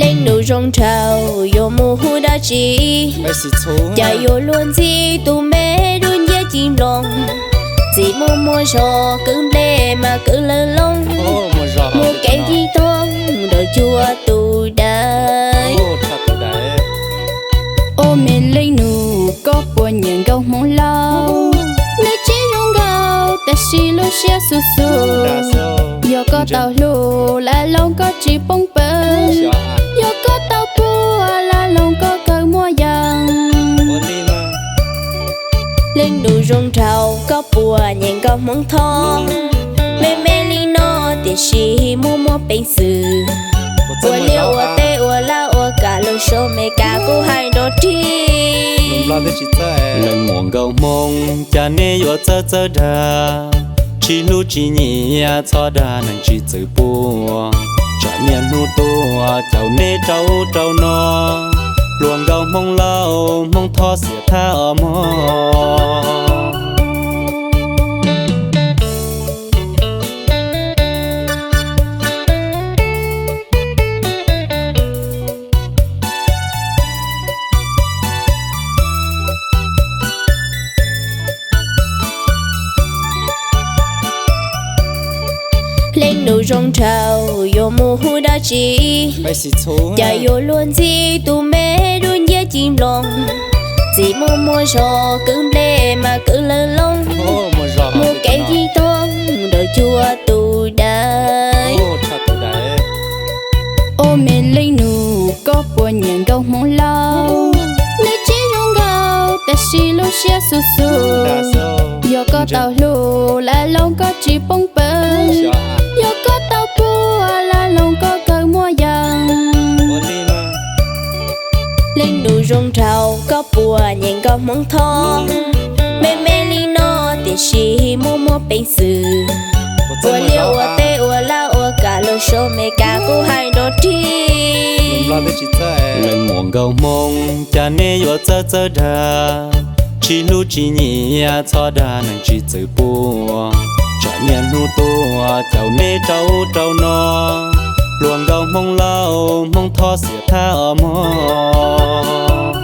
Leej nus zoo nraug yuav mus hu dab tsi? Cas yuav luag ntxhi tus me dub nciab ci nploos. Txiv muaj muaj zog kwv nplej mas kwv lawv loo. Muaj kev ci toog ntawm cua tus dawb. Ua me leej nus koj puas nyiam nkauj Hmoob lauj? Nws tsis zoo nkauj tab sis lub siab xu xu. Yog koj tau hlub lawm los koj tsis poob pawg. Yog koj tau puag lawm los koj kawg muaj yees. Leej nus zoo nraug koj puas nyiam nkauj Hmoob Thoj? Me me li no tiam sis muaj muaj peev xwm. Ua liaj ua teb ua laj ua kam lug sau Meskas kuj hais nrov rig. Leej muam nkauj Hmoob cas neb yuav txawj txawj dag, tsis hlub tsis nyiam txhob dag neeg tsis txwm puag. Tsam niaj hnub tuaj caum neb rau ub rau no, hluas nkauj Hmoob Lauj Hmoob Thoj xiam thab os mog. Leej nus zoo nraug yuav mus hu dab tsi? Cas yuav luag ntxhi tus me dub nciab ci nploos. Txiv muaj muaj zog kwv nplej mas kwv lawv loo. Muaj kev ci toog ntawm cua tus dawb. Ua me leej nus koj puas nyiam nkauj Hmoob lauj? Nws tsis zoo nkauj tab sis lub siab xu xu. Yog koj tau hlub lawm los koj tsis poob pawg. Yog koj tau puag lawm los koj kawg muaj yees. Leej nus zoo nraug koj puas nyiam nkauj Hmoob Thoj? Me me li no tiam sis muaj muaj peev xwm. Ua liaj ua teb ua laj ua kam lug sau Meskas kuj hais nrov rig. Leej muam nkauj Hmoob cas neb yuav txawj txawj dag, tsis hlub tsis nyiam txhob dag neeg tsis txwm puag. Tsam niaj hnub tuaj caum neb rau ub rau no, hluas nkauj Hmoob Lauj Hmoob Thoj xiam thab os mog.